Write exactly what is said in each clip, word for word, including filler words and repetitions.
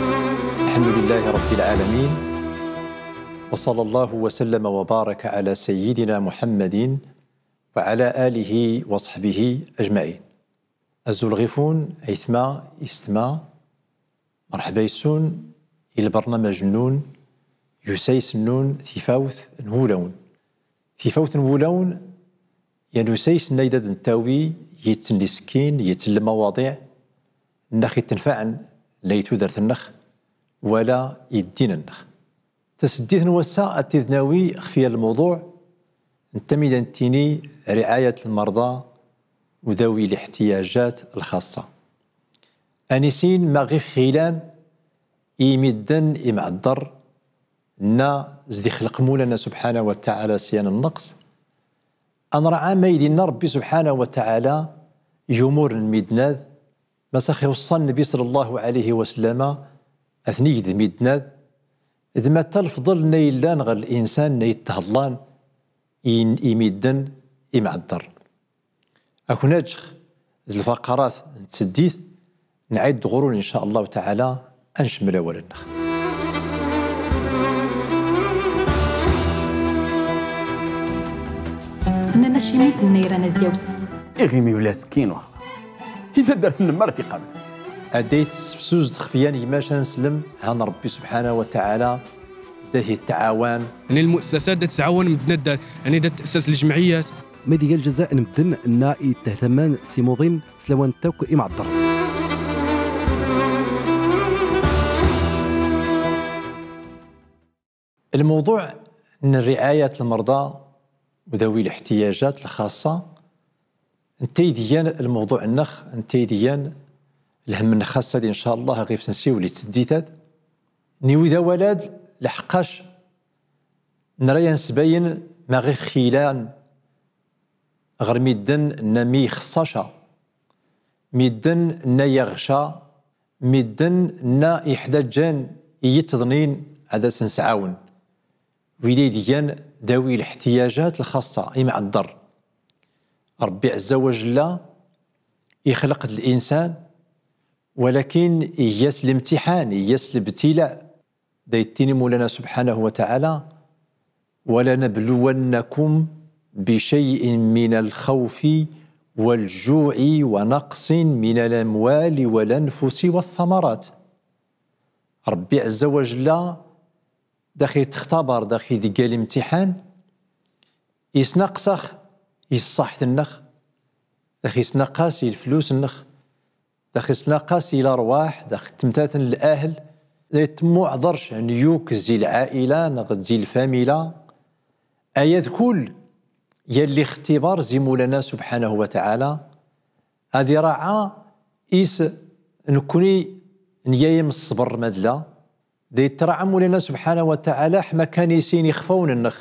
الحمد لله رب العالمين، وصلى الله وسلم وبارك على سيدنا محمد وعلى آله وصحبه أجمعين. Azul ɣif-wen, aytma, istma, merḥba yes-wen i lbernamaj-nnun, i usayes-nnun, Tifawt n Wulawen. Tifawt n Wulawen, yan usayes nna i d ad nettawi yiwet n lisekkin, yiwet n lmawaḍiɛ nna ɣ ittenfaɛen la i tudert-nneɣ wala i ddin-nneɣ. Taseddit n wass-a ad t-id-nawi xef yan lmewḍuɛ n tami da nettini riɛayat lmerḍa u dawi liḥtiyajat lxaṣṣa. Ad nissin ma ɣif xilan i midden imɛedder nna zd ixleq Mulana subḥanahu wa taɛala s yan nneqs. Ad nraɛa ma i d-inna Ṛebbi subḥanahu wa taɛala i umur n midden-ad, ma s ax iweṣṣa Nnbi ṣalla Llahu ɛalayhi wa sallama ad t-neg d midden-ad, d ma ta lefḍel nna yellan ɣer linsan nna ithellan i, i midden imɛedder. Ad ken-aǧǧeɣ d lfaqarat n tseddit, nɛid ɣur-wen in ca Llahu taɛala, ad ncemmel awal-nneɣ. Nnan acimi d-nna iran ad yawes. Iɣimi bla sekkin wexla. I taddart-nnem ara t-iqablen. Adday tessefsuzd xef yan gma-s ad nslem, han Ṛebbi subḥanahu wa taɛala da t-ittɛawan. Ani lmu'assasat da tettɛawan medden, ani da tett'assas ljemɛiyat. Ma di gal jaza n medden nna ittehtaman s imuḍin s lawan n takk imɛedder. Lmewḍuɛ n riɛayat lmerḍa u dawi liḥtiyajat lxaṣṣa, nta i d-igan lmewḍuɛ-nneɣ, nta i d-igan lhemm-nneɣ xas ad, in ca Llah, ɣif-s nsiwel i tseddit-ad. Niwi d awal-ad, lḥeqqac nra yan sbayen ma ɣif xilan ɣer midden nna mi ixṣṣa ca, midden nna yaɣ ca, midden nna iḥdaǧǧan i yitḍnin ad asen-sɛawen. Wid i d-igan dawi liḥtiyajat lxaṣṣa, imɛedder. Ṛebbi ɛezza wa jella ixleq-d linsan, walakin iga-s limtiḥan, iga-s lebtila. Da yettini Mulana subḥanahu wa taɛala: ولنبلونكم بشيء من الخوف والجوع ونقص من الأموال والأنفس والثمرات. Ṛebbi ɛezza wa jella da ax-itextabar, da ax-idegga limtiḥan, isnaqas-ax i ṣṣaḥt-nneɣ, da ax-isnaqas i leflus-nneɣ, da ax-isnaqas i larwaḥ, da ax-ittemtaten lahl, da ittemmuɛḍer ca n yuk zi lɛaila neɣ zi lfamila. Aya d kull yal lixtibar zi Mulana subḥanahu wa taɛala, ad iraɛa is nekkni n yayem ṣṣber madla, da ittraɛa Mulana subḥanahu wa taɛala ḥma kan isin ixfawen-nneɣ.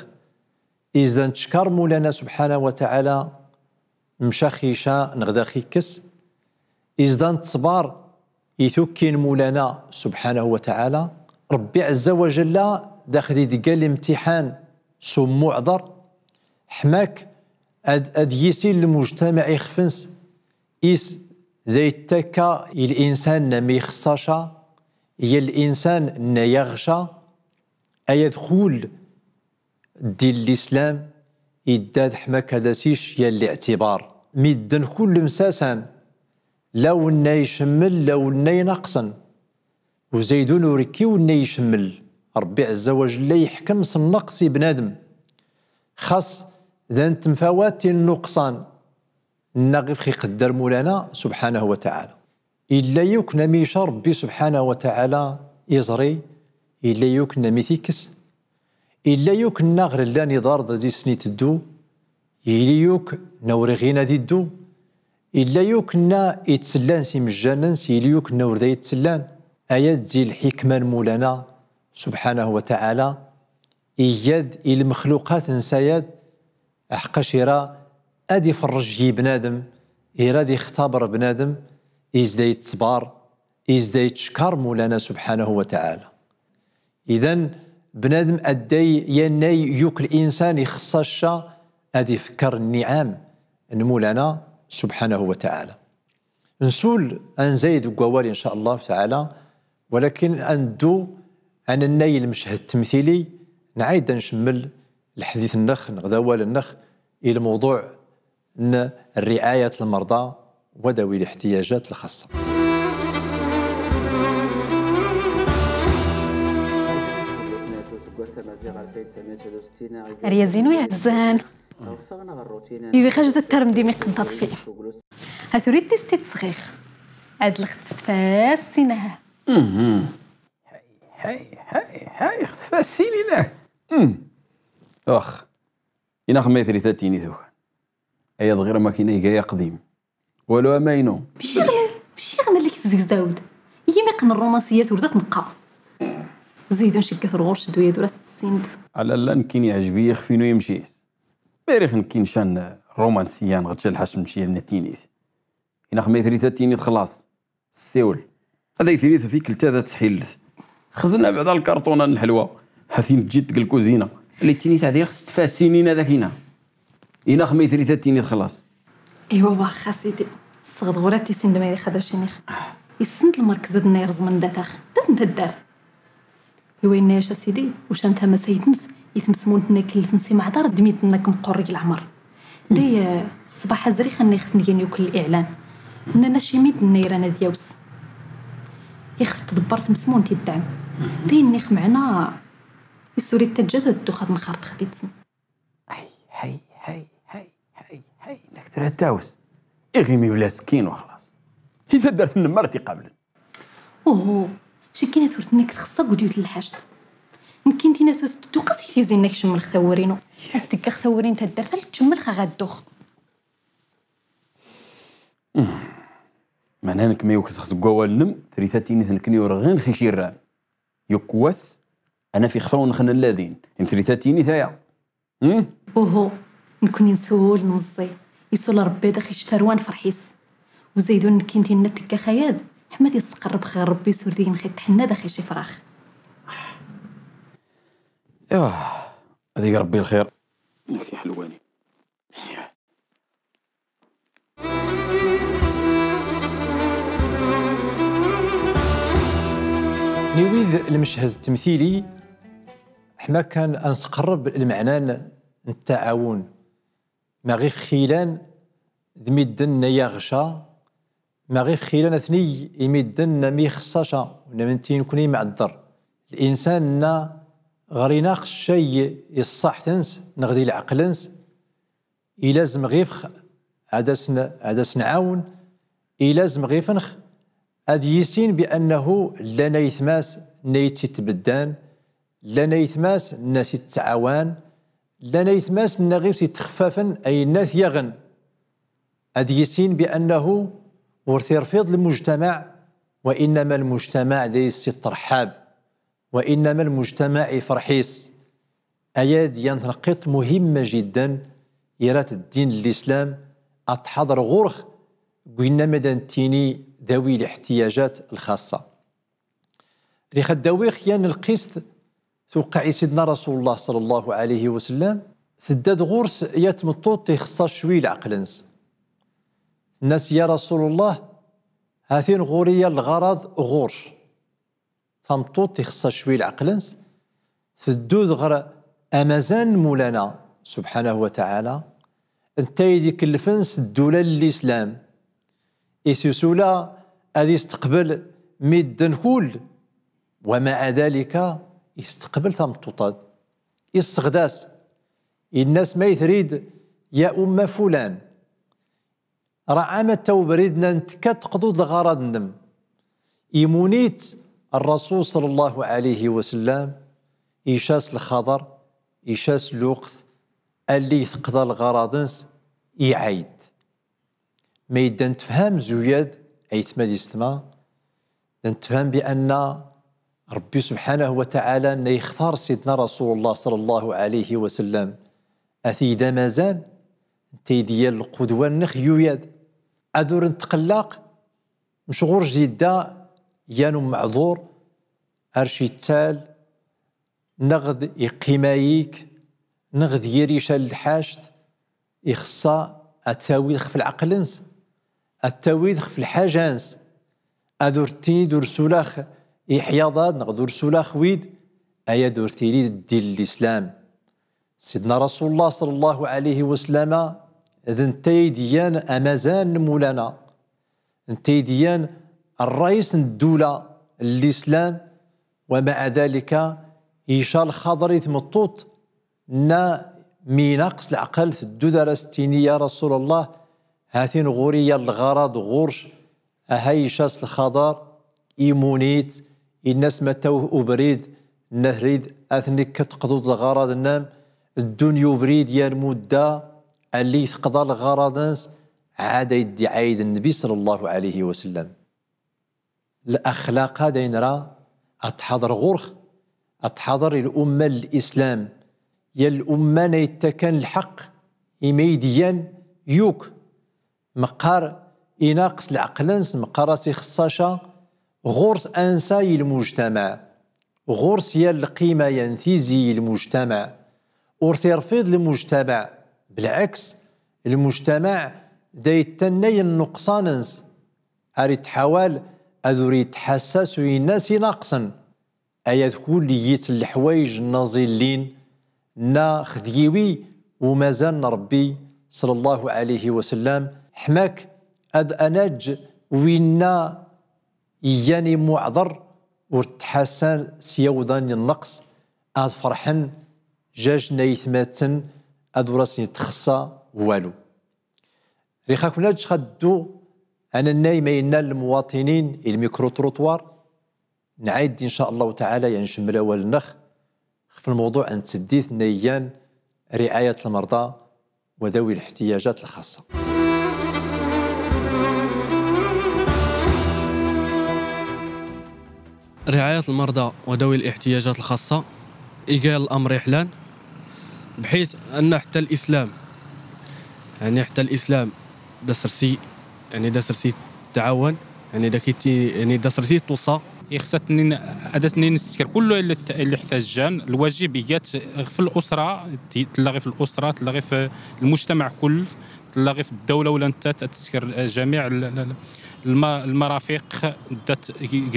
Is da nettcekkar Mulana subḥanahu wa taɛala mca ax-ica neɣ da ax-ikkes. Is da nettṣbar i tukki n Mulana subḥanahu wa taɛala. Ṛebbi ɛezza wa jella da ax-idegga limtiḥan s ummuɛḍer, ḥma-k ad, ad yisil lmujtamaɛ ixef-ns, is da ittakka i linsan nna mi ixṣṣa ca, i linsan nna yaɣ ca. Aya d kull ddin n lislam idda-d ḥma-k ad as-icc yal liɛtibar. Midden kull msasan, la wenna icemmel, la wenna inaqṣen. U zaydun ur ikki wenna icemmel. Ṛebbi ɛezza wa jella iḥkem s nneqs i bnadem. Xas da nettemfawat i nnuqṣan nna ɣif-s iqedder Mulana subḥanahu wa taɛala. Illa yukk nna mi ica Ṛebbi subḥanahu wa taɛala iẓri, illa yukk nna mi t-ikkes, illa yukk nna ɣer llan iḍarren ad isen-iteddu, illa yukk nna ur iɣin ad iddu, illa yukk nna itsellan s imejjan-ns, illa yukk nna ur da itsellan. Aya d zi lḥikma n Mulana subḥanahu wa taɛala, iga-d i lmexluqat-ns aya-d, aḥeqqac ira ad iferrej i bnadem, ira ad ixtaber bnadem, is da ittṣbar, is da ittcekkar Mulana subḥanahu wa taɛala. Idan, bnadem adday yannay yukk linsan ixṣṣa ca ad ifekker nniɛam n Mulana subḥanahu wa taɛala. Nsul ad nzayd deg wawal, in ca Llah taɛala, Walakin ad neddu ad nannay lmeched ttemtili, nɛid ad ncemmel lḥedit-nneɣ neɣ d awal-nneɣ i lmewḍuɛ n rriɛayat lmerḍa wa dawi liḥtiyajat lxaṣṣa. Ar yazin u iɛezzan. Iwi xaj da ttarem di mi qen taḍfi. Ha turid tis tit sɣiɣ. Ɛad lxet s tfassin, aha. Mhm. Hay, hay, hay, hay, tfassin ilah. Mm. Ox. Inax ma trid ad tini tukan. Ay ad ɣir makina iga aqdim. Walu amaynu. Mci ɣna, mci ɣna lli k-tzegzawd. Yimi qen rrumansiya turdat neqqa. Uzaydun ceggat ur ɣur-c ddu yad ur as-tessind. Ala la nekkini iɛjeb-iyi ixef-inu yemci-s. Ma rix nekkini can rrumansiya neɣ ca lḥac mci am nettinit. Inax ma trid ad tinid xlaṣ. Ssiwel. Ad ay trid tikkelt ad tḥillet. Xzen abeɛda lkarṭuna n lḥelwa. Ha tin ǧǧit deg lkuzina. Li tini teɛdiɣ s tfasinin ad akina. Inax ma trid ad tinid xlaṣ. Iwa, wax a sidi. Sɣed ɣur-a tisin d ma iriq ad aciniɣ. Issen d lmerkez ad nna irẓmen d atax. D at n taddart. Iwa yenna-yas a sidi, ucan tamasayt-nnes i tmesmunt-nni ikellfen si Meɛḍar d midden akk meqqurreg leɛmer. Day, eh, ṣṣbaḥ azrix anna ixten gan yukel liɛlan. Nnan-ac imi d-nna iran ad yawes. Ixef tḍebber tmesmunt iddeɛm. Day nni xmeɛna isuri ttaǧǧa ad ddux ad nxar texdit-sen. Hay, hay, hay, hay, hay, hay, nek tra tawes. Iɣimi bla sekkin u xlaṣ. Hi taddart-nnem ara t-iqablen. Uhu, cikkin a turt-nnek txeṣṣa deg udyut n lḥact. Nekkin tin a turt tedduqas i tizi-nnek cemmel x tawuri-nu. Ad teggax tawuri n taddart, al tcemmel xa ɣa ddux. Meɛna nekk ma yuksex seg wawal-nnem, trid ad tinit nekkni ur ɣin xi cirran. Yukk wass, ana f ixfawen-nx n lladin, im trid ad tinit aya. Hmm? Uhu, nekkni nsul, nmeẓẓi. Isul Rebbi ad ax-ict tarwa n lferḥ-is. Uzaydun nekkin tinna tegga xayad, ḥma ad isqerreb ɣer Rebbi isul deg-nex itḥenna ad ax-ict ifrax. Iwa, ad ig Rebbi lxir. Nek tiḥelwanin. Niwid lmeched ttemtili, ḥma kan ad nesqerreb lmeɛna n ttaɛawun. Ma ɣif xilan d midden n ay aɣ ca, ma ɣif xilan atni i midden n am ixeṣṣa ca, u nna menti nekni mɛedder. Linsan nna ɣer inax cca i ṣṣaḥt-ns neɣ di leɛqel-ns, ilazem ɣif-x ad as-n-, ad as-nɛawen, ilazem ɣif-nx ad yissin bi annahu llan aytmas nna i tt-itbeddan, llan aytmas nna s-ittɛawan, llan aytmas nna ɣif-s ittxeffafen ayenna t-yaɣen. Ad yissin bi annahu ur t-irfiḍ lmujtamaɛ, wa innama lmujtamaɛ d ay s-ittṛeḥḥab. Wa innama lmujtamaɛ ifreḥ-is. Aya d yan tneqqiṭ muhimma jiddan, irat ddin n lislam ad tḥaḍer ɣur-x, gwinna ma da nettini dawi liḥtiyajat lxaṣṣa. Rix ad d-awix yan lqist tuqeɛ i Sidna Rasulullah ṣalla Llahu ɛalayhi wa sallam, tedda-d ɣur-s yat tmeṭṭut ixeṣṣa cwi leɛqel-ns. Tenna-s: Ya Rasulullah, hatin ɣur-i yan lɣaraḍ ɣur-c. Tameṭṭut ixeṣṣa cwi leɛqel-ns, teddu-d ɣer amazan n Mulana subḥanahu wa taɛala, netta i d-ikellfen s ddula n lislam, is isula ad isteqbel midden kull, wa maɛa dalika isteqbel tameṭṭut-a, isseɣd-as, inna-s: Ma i trid, ya umma fulan, Raɛa ma tta ubrid nna ntekka teqḍud lɣaraḍ-nnem. Imun-itt Rrasul ṣalla Llahu ɛalayhi wa sallam, ica-s lxaḍer, ica-s lweqt, allig teqḍa lɣaraḍ-ns, iɛayd. Ma idda ntefham zuyad, aytma d istma, Nefhem bi anna Ṛebbi subḥanahu wa taɛala nna ixtar Sidna Rasulullah ṣalla Llahu ɛalayhi wa sallam, a t-ig d amazan, netta i d-igan lqudwa-nnex yuyad. Ad ur netqellaq, mec ɣur-c d-idda yan umeɛḍur, ar c-ittal, neɣ d-iqqim ayik, neɣ d yir ical lḥact, ixeṣṣa ad t-tawid xef lɛeql-ns, ad t-tawid xef lḥaja-ns, ad ur t-tinid ur sulax Iḥyaḍ-ad neɣ d ursul axwid, aya d ur tili d ddin n Lislam. Sidna Rasulullah ṣalla Llahu ɛalayhi wa sallama, d netta ay d-iyan amazan n Mawlana, d netta ay d-iyan rrais n ddula n Lislam, wa maɛa dalika, ica lxaḍer i tmeṭṭut, nna mi inaqes leɛqel, teddu-d ar as-tini: Ya Rasulullah, ha-t-in ɣur-i ya lɣaraḍ ɣur-c, Aha ica-s lxaḍer, imun-itt, inna-s: Ma tawt ubrid, nna-t: Rid, a-t-nik ad teqḍud lɣaraḍ-nnem, ddun i ubrid ya lmudda, allig teqḍa lɣaraḍ-ns, ɛad ay d-iɛayd Nnbi ṣalla Llahu ɛalayhi wa sallam. Laxlaq-a d ayen ra ad tḥaḍer ɣur-x, ad tḥaḍer i lumma n Lislam, ya lumma n ay ittakan lḥeqq i ma ay d-iyan yukk. Meqqar inaqes leɛqel-ns, meqqar as-ixeṣṣa ca, ɣur-s ansa i lmujtamaɛ, ɣur-s ya lqima ya n tizi i lmujtamaɛ, ur t-irfiḍ lmujtamaɛ, belɛeks, lmujtamaɛ da yettannay nnuqṣan-ns, ar ittḥawal ad ur ittḥassa s uyenna as-inaqsen. Aya d kulli yit n leḥwayej nna ẓillin, nna xdyiwi umazan n Ṛebbi, ṣalla Llahu ɛalayhi wa sallam, ḥma-k ad anaǧǧ winna iyan imuɛḍer, ur ttḥassan s yawḍan n nnqes, ad ferḥen jaj n aytmaten, ad ur asen-ittxeṣṣa walu. Riɣ-ak naǧ xaddu, anannay ma yenna lmuwaṭinin, i lmikru-trottoir, Nɛayd, in ca Llahu taɛala, ya ncemmel awal-nnex xef lmewḍuɛ n tseddit nna igan riɛayat lmerḍa wa dawi liḥtiyajat lxaṣṣa. رعاية المرضى وذوي الاحتياجات الخاصة، iga lamr iḥlan, bḥit anna ḥtta lislam, yeɛni ḥtta lislam d asersi, yeɛni d asersi yettɛawan, yeɛni d ak-, yeɛni d asersi yettweṣṣa. Ixṣṣa ad as-nini nessker kullu ayen iḥtaǧan, lwajib iga-t ɣef lusra, tella ɣef lusra, tella ɣef lmujtamaɛ kull, tella ɣef ddawla ula nettat ad tessker jamiɛ l-, l-, l-, الم-، المرافق، da t-،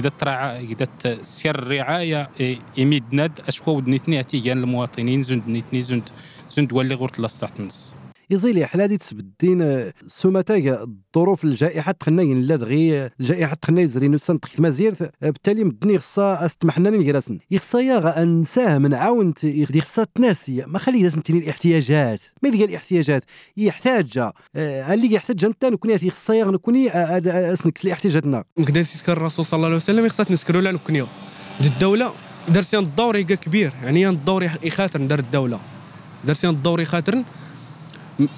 da tṛaɛ-، da tessker rriɛaya i, i medden-ad, acku d nitni ad t-igan lmuwaṭinin, zund nitni, zund, zund walli ɣur tella ṣṣaḥt-nnes. Iẓil iḥla di tesbeddin, eh, s umatag ḍḍuruf n ljaiḥa txenna i nella dɣi, eh, ljaiḥa txenna izrin ussan dɣi tmazirt, eh, btali medden ixṣṣa as-tmeḥnanin gar-asen. Ixṣṣa-yaɣ ad nsahem, nɛawen-t, ixṣṣa tnasi, ma xali as-ntini liḥtiyajat. Ma ideg liḥtiyajat, iḥtaǧa, Eh, allig iḥtaǧ anta nekni, ad ixṣṣa-yaɣ nekni, a-, ad, a-, as-nekkes liḥtijat-nneɣ. Mkd as-isker Rrasul ṣalla Llahu ɛalayhi wa sallam, ixṣṣa ad t-nsker ula nekni. D ddawla, dars yan ddawr iga kbir, yeɛni yan ddawr ix-, ixatren dar ddawla. Dars yan ddawr ixatren, m-,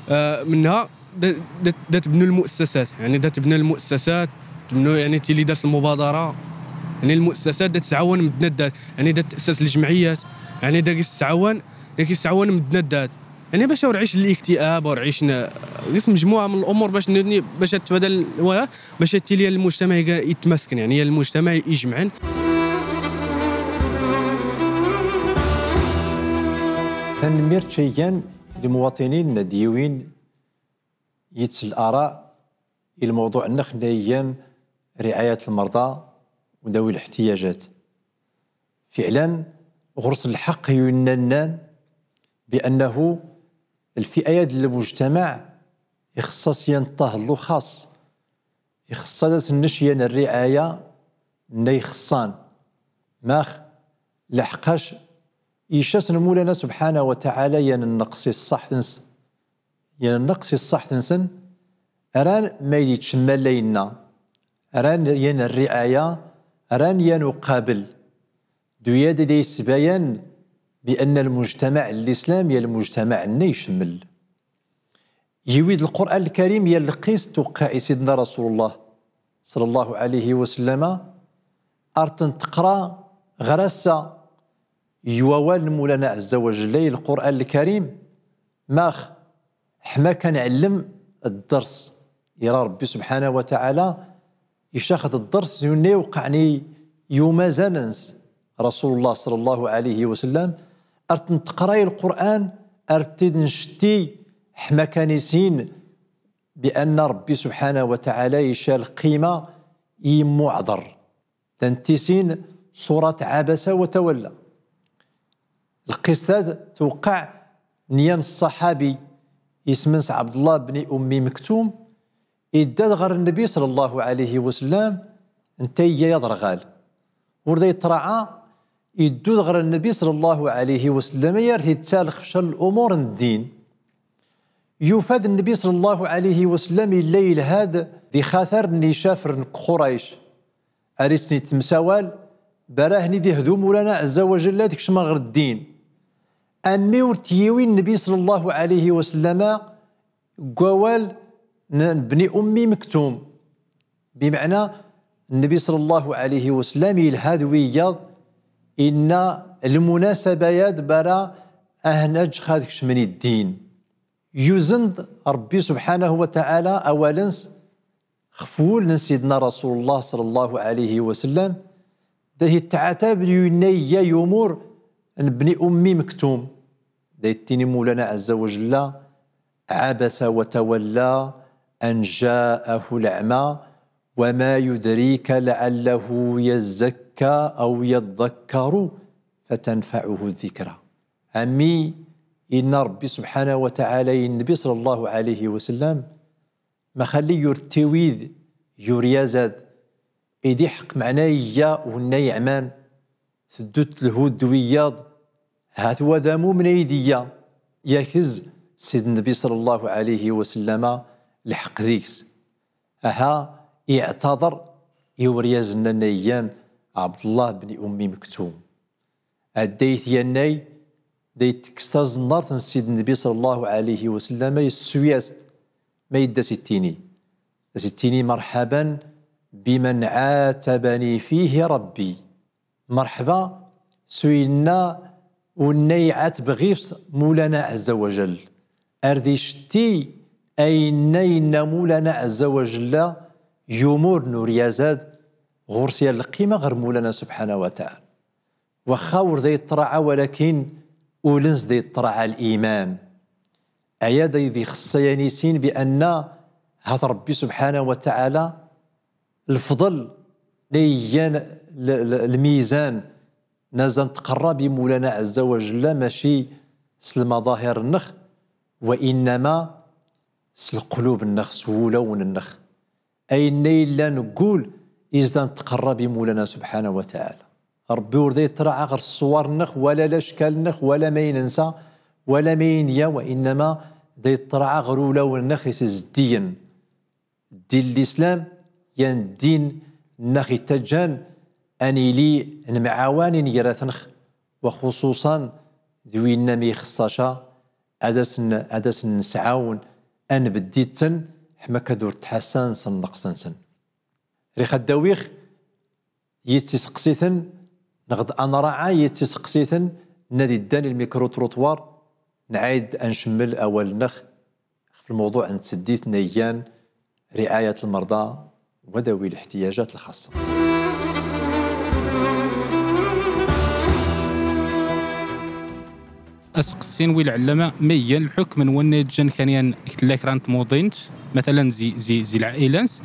eh, menha da, da, da tebnu lmuassasat, yeɛni da tebnu lmuassasat, tebnu, yeɛni tili dars lmubaḍara, yeɛni lmuassasat da tettɛawan medden-ad, yeɛni da tettأسس ljemɛiyat, yeɛni da gis tettɛawan, da gis tettɛawan medden-ad. يعني باش ور عيش الاكتئاب، ور عيش ن-، قسم مجموعة من الأمور باش ن-، باش تتفادى ال-، و-، باش تيلي المجتمع يق-، يتمسكن، يعني المجتمع يجمعن. Tanemmirt ca igan lmuwaṭinin n ad yiwin yitts laraɛ i lmewḍuɛ-nnex nna igan riɛayat lmerḍa wa dawi liḥtiyajat. Fiɛlan, ɣur-s lḥeqq i winna nnan bi annahu lfi'a-ad n lmujtamaɛ ixṣṣa-s yan ṭṭahellu xaṣ, ixṣṣa-d as-nnec yan rriɛaya nna ixṣṣan. Max? Leḥqac ica-sen Mulana subḥanahu wa taɛala yan nneqs i ṣṣaḥt-nsen. Yan nneqs i ṣṣaḥt-nsen, ran ma id-ittcemmal ayenna, ran yan rriɛaya, ran yan uqabel. D uyad i da yesbayan bi anna lmujtamaɛ n lislam ya lmujtamaɛ nna icemmel. Yiwi-d Lqur'an Lkarim ya lqis tewqeɛ i Sidna Rasulullah ṣalla Llahu ɛalayhi wa sallama, ar ten-teqra ɣer ass-a. Yya wawal n Mulana ɛezza wa jella i Lqur'an Lkarim, max? Ḥma kan ɛellem dders. Ira Ṛebbi subḥanahu wa taɛala icax-d dders zunne iwqeɛni i umazan-nnes, Rasulullah ṣalla Llahu ɛalayhi wa sallam, ar ten-teqra i Lqur'an, ar t-id-ncetti, ḥma kan isin bi anna Ṛebbi subḥanahu wa taɛala ica lqima i yimmuɛḍer. D Llant tisin, surat Ɛabasa wa tawalla. Lqissa-d tewqeɛ n yan ṣṣaḥabi isem-nnes Ɛebdellah bni Ummi Mektum, idda-d ɣer Nnbi ṣalla Llahu ɛalayhi wa sallam, netta iyya d aderɣal. Ur da iṭṭraɛa, iddu-d ɣer Nnbi ṣalla Llahu ɛalayhi wa sallam, ay ar t-ittal xef ccan n lumuṛ n ddin. Yufa-d Nnbi ṣalla Llahu ɛalayhi wa sallam illa ilha-d d ixatar n icafren n Qurayc. Ar iten-ittemsawal, bara hen-id ihdu Mawlana ɛezza wa jalla ad kecmen ɣer ddin. Am mi ur t-yiwi Nnbi ṣalla Llahu ɛalayhi wa sallam deg wawal n, n bni Ummi Mektum. Bimeɛna, Nnbi ṣalla Llahu ɛalayhi wa sallam ilha d wiyaḍ, inna lmunasaba-ad bara ahen-aǧǧex ad kecmen i ddin. Yuzen-d Ṛebbi subḥanahu wa taɛala awal-nnes xef wul n Sidna Rasulullah ṣalla Llahu ɛalayhi wa sallam, da itɛatab d winna iyya i umur n bni Ummi Mektum. Da ittini Mawlana ɛezza wa jalla: عبس وتولى أن جاءه الأعمى وما يدريك لعله يزكى أو يذكر فتنفعه الذكرى. Am mi inna Ṛebbi subḥanahu wa taɛala i Nnbi ṣalla Llahu ɛalayhi wa sallam, ma xalli yur tiwid, yur yazad, i d iḥeqq meɛna iyya wenna yeɛman, teddu telhu-d d wiyaḍ, hat wa d amumen ay d iyya, yakez Sidna Nnbi ṣalla Llahu ɛalayhi wa sallama lḥeqq deg-s. Aha, iɛtaḍer i uryaz-nni iyyan Ɛebdellah bni Ummi Mektum. Adday t-yannay, da ittekkes taẓennart n Sidna Nnbi ṣalla Llahu ɛalayhi wa sallam, yessuy-as-d, ma idda s-ittini. Da s-ittini: مرحبا بمن عاتبني فيه ربي. Merḥba s uyenna wenna iɛateb ɣif-s Mawlana ɛezza wa jall. Ar d icetti ayenna yenna Mawlana ɛezza wa jall i umur n uryaz-ad ɣur-s yal lqima ɣer Mawlana subḥanahu wa taɛala. Waxxa ur da iṭṭraɛa, walakin ul-ns da iṭṭraɛa liman. Aya da ixeṣṣa ad nissin bi anna hat Ṛebbi subḥanahu wa taɛala lefḍel la igan l-, l-, lmizan n ad netqerrab i Mawlana ɛezza wa jall, maci s lmaḍahir-nneɣ, wa innama s lqulub-nneɣ, s wulawen-nneɣ. Ayenna illan deg wul, is da netqerrab i Mawlana subḥanahu wa taɛala. Ṛebbi ur da iṭṭraɛa ɣer ṣṣwar-nneɣ, wala lackal-nneɣ, wala ma ay nensa, wala ma ay neyya, wa innama da iṭṭraɛa ɣer ulawen-nneɣ is izeddigen. Ddin n lislam, yan ddin-nneɣ ittaǧǧan ad nili nemɛawan ingrat-nneɣ, wa xuṣuṣan d winna mi ixeṣṣa ca, ad asen, ad asen-nesɛawen ad nbedd-iten, ḥma akka d ur ttḥassan s nnqes-nsen. Rix ad d-awiɣ yat tiseqsiten, neɣ d ad nraɛa yat tiseqsiten n ad iddan i lmikru-trottoir, nɛid ad ncemmel awal-nneɣ xef lmewḍuɛ n tseddit n ayen igan riɛayat lmerḍa wa dawi liḥtiyajat lxaṣṣa. Aseqsi n wi lɛellama, ma igan lḥukm n wanna yeǧǧan kan yan tella kra n tmuḍint, matalan zi, zi, zi lɛaila-ns,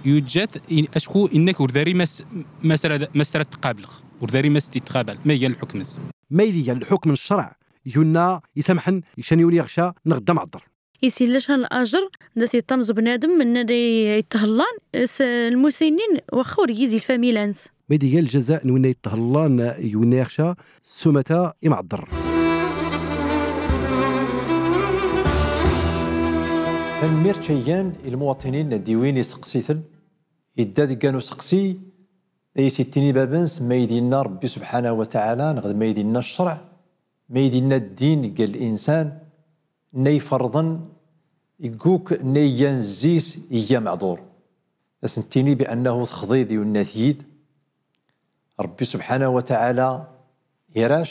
yuǧǧa-t i-, acku inna-k ur dari mas, mas ra, mas ra tqableɣ, ur dari mas titqabal, ma igan lḥukm-ns? Ma igan lḥukm n ccreɛ i unna isamḥen i can yiwen iɣca neɣ d amɛeḍḍer? Is illa can lajer da t-iṭṭamẓ bnadem, nna da yethellan s lmusinnin, waxxa ur igizi lfamila-ns. Ma d iga ljaza n winna yethellan i winna iɣca s umata imɛeḍḍer? Tanemmirt ca igan i lmuwaṭinin n ad d-iwin iseqsiten. Idda deg gan useqsi, da is-ittini bab-ns, ma i d-inna Ṛebbi subḥanahu wa taɛala, neɣ d ma i d-inna ccreɛ, ma i d-inna ddin deg linsan, nna iferrḍen, deg ukk nna igan zzi-s iga meɛḍur. Da as-nettini bi annahu texḍi-d i unna tyid. Ṛebbi subḥanahu wa taɛala irac,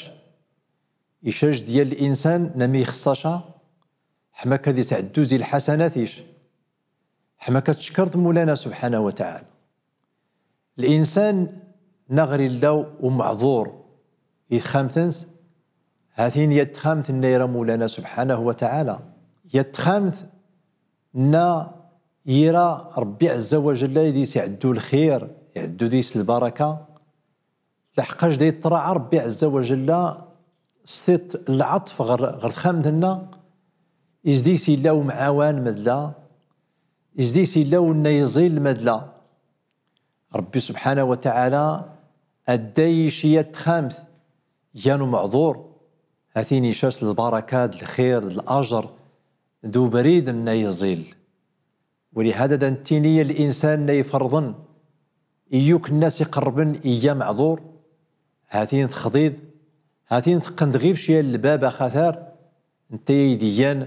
icac-d yal insan nna mi ixeṣṣa ca, ḥma akka ad isɛeddu zi lḥasanat-ic, ḥma akka ad tcekkreḍ Mawlana subḥanahu wa taɛala. Linsan nna ɣer illa umeɛḍur i texxamt-ns, ha-t-in yat texxamt nna ira Mawlana subḥanahu wa taɛala. Yat texxamt nna ira Ṛebbi ɛezza wa jalla ad isɛeddu lxir, iɛeddu deg-s lbaraka, laḥqac da yeṭṭraɛa Ṛebbi ɛezza wa jella s tiṭ n lɛeṭf ɣer, ɣer texxamt-nneɣ, is deg-s yella umɛawan ma d la, is deg-s yella unna iẓil ma d la. Ṛebbi subḥanahu wa taɛala adday i ciya n texxamt, gan umeɛḍur, ha-t-in ica-s lbaraka d lxir d lajer d ubrid nna iẓil. Walihada da nettini ya linsan nna iferḍen i yakk nna as-iqerrben iga ameɛḍur, ha-t-in texḍiḍ, ha-t-in teqqen-d ɣif ciya n lbab axatar, netta ay d-igan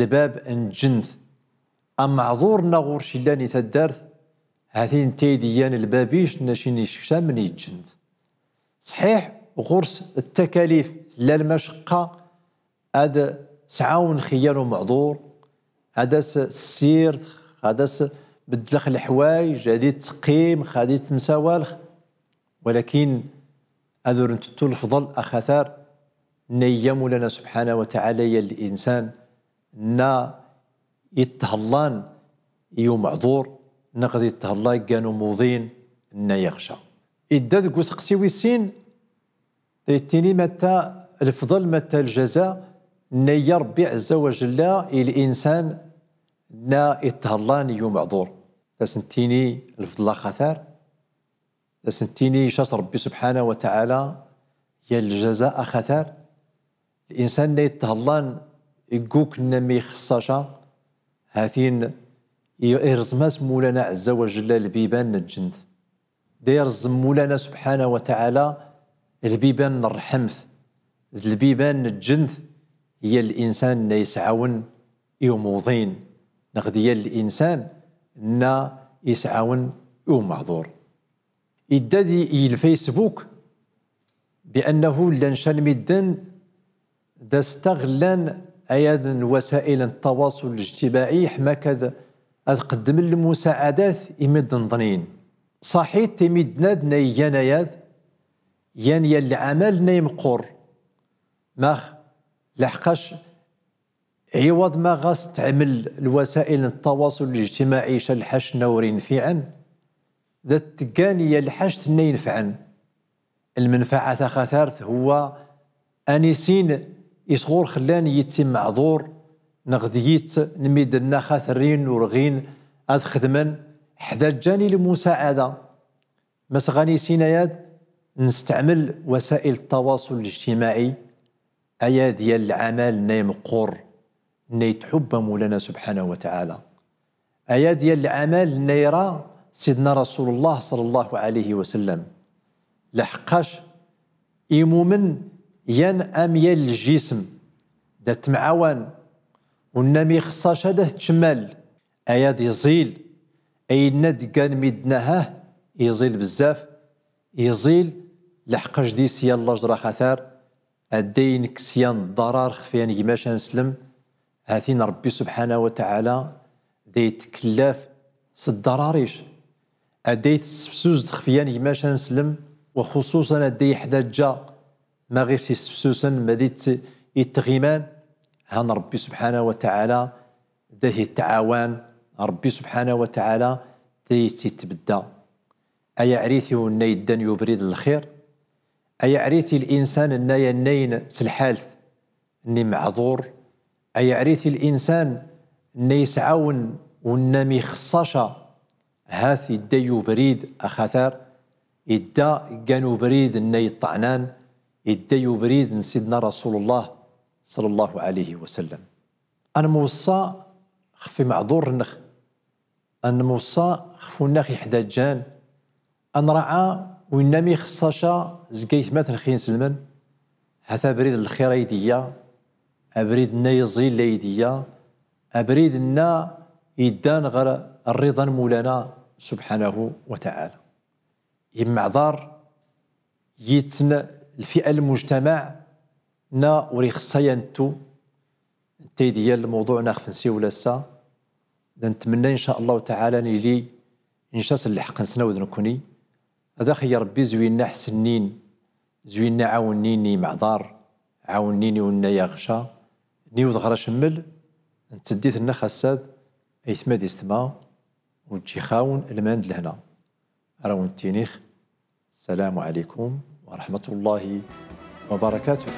lbab n lǧent. Ameɛḍur nna ɣur-c illan i taddart, ha-t-in netta ay d-igan lbab-ic nna c-, n isekcamen i lǧent. Ṣṣeḥiḥ, ɣur-s ttakalif, tella lmacaqqa, ad s-ɛawnex i yan umeɛḍur, ad as-ssirdex, ad as-beddlex leḥwayeǧ, ad itteqqimex, ad ittemsawalex, walakin ad ur ntettu lefḍel axatar nna iga Mawlana subḥanahu wa taɛala ya linsan nna ithellan i umeɛḍur, neɣ d ithellan i yan umuḍin nna iɣca. Idda deg useqsi wis sin, da yettini mata lefḍel, mata ljaza nna iga Ṛebbi ɛezza wa jella i linsan nna ithellan i umeɛḍur. Da as-nettini lefḍel axatar, da as-nettini ica-s Ṛebbi subḥanahu wa taɛala ya ljaza axatar. Linsan nna ithellan i yakk nna mi ixeṣṣa ca, ha-t-in i-, ireẓm-as Mawlana ɛezza wa jella lbiban n lǧent. Da ireẓm Mawlana subḥanahu wa taɛala lbiban n ṛṛḥemt, d lbiban n lǧent, i yan linsan nna isɛawen i umuḍin, neɣ d yan linsan nna isɛawen i umeɛḍur. Idda di, i lfaysbuk, bi annahu llan ca n midden da staɣlan ayad n wasail n ttawaṣul lijtimaɛi, ḥma k ad, ad qeddmen lmusaɛadat i midden ḍnin. Ṣaḥit i midden-ad nna igan ayad, gan yan lɛamal nna imeqqur. Max? Laḥqac ɛiwaḍ ma ɣas teɛmel lwasail n ttawaṣul lijtimaɛi ca lḥac nna ur infiɛen, da tteggan i yan lḥac nna inefɛen. Lmenfaɛa taxatart huwa anisin is ɣur-x llan yitt imeɛḍur neɣ d yitt n midden nna xaterrin ur ɣin ad xedmen, ḥdaǧǧan i lmusaɛada. Mas ɣanisin ayad nesteɛmel wasail ttawaṣul lijtimaɛi, ayad yan lɛamal nna imeqqur nna itḥubba Mawlana subḥanahu wa taɛala. Ayad yan lɛamal nna ira Sidna Rasul Llah ṣalla Llahu ɛalayhi wa sallam. Laḥqac imumen yan am yan lǧism, da ttemɛawan, u nna mi ixeṣṣa ca da t-tcemmal. Ayad iẓil, ayenna d-ggan midden, ahah, iẓil bezzaf, iẓil, laḥqac dis yan lajr axatar, adday inekkes yan ḍḍarar xef yan gma-c aneslem, ha-t-in Ṛebbi subḥanahu wa taɛala da ittkellaf s ḍḍarar-ic, adday tessefsuzd xef yan gma-c aneslem, wa xuṣuṣan adday iḥdaǧǧa ma ɣif-s issefsusen, ma d itt-, ittɣiman, han Ṛebbi subḥanahu wa taɛala da t-ittɛawan, Ṛebbi subḥanahu wa taɛala da itt-itbedda. Ay aɛriti unna iddan i ubrid n lxir, ay aɛriti linsan nna yannayn s lḥalt nna imeɛḍur, ay aɛriti linsan nna isɛawen unna mi ixeṣṣa ca, hat idda i ubrid axatar, idda ggan ubrid nna iṭṭɛnan, idda i ubrid n Sidna Rasul Llah ṣalla Llahu ɛalayhi wa sallam. Ad nweṣṣa xef imeɛḍuren-nnex, ad nweṣṣa xef unna ax iḥdaǧǧan, ad nraɛa winna mi ixeṣṣa ca zeg aytmaten-nnex inselmen, hat abrid n lxir ay d-iyya, abrid nna iẓil ay d-iyya, abrid nna iddan ɣer rriḍa n Mawlana subḥanahu wa taɛala. Imeɛḍar yitt n lfi'a n lmujtamaɛ nna ur ixeṣṣa ad nettu. Netta ay d-iyyan lmewḍuɛ nna xef nsiwel ass-a. Da ntmenna in ca Llahu taɛala nili nca s lḥeqq-nsen aw d nekkni. Ad ax-iyy Ṛebbi zwinna ḥesnin, zwinna ɛawnin i imeɛḍar, ɛawnin i unna aɣca, niwḍ ɣer acemmel n tseddit-nnex ass-ad, aytma d istma, u ǧǧix-awen lman d lehna. Ar awen-ttiniɣ, السلام عليكم ورحمة الله وبركاته.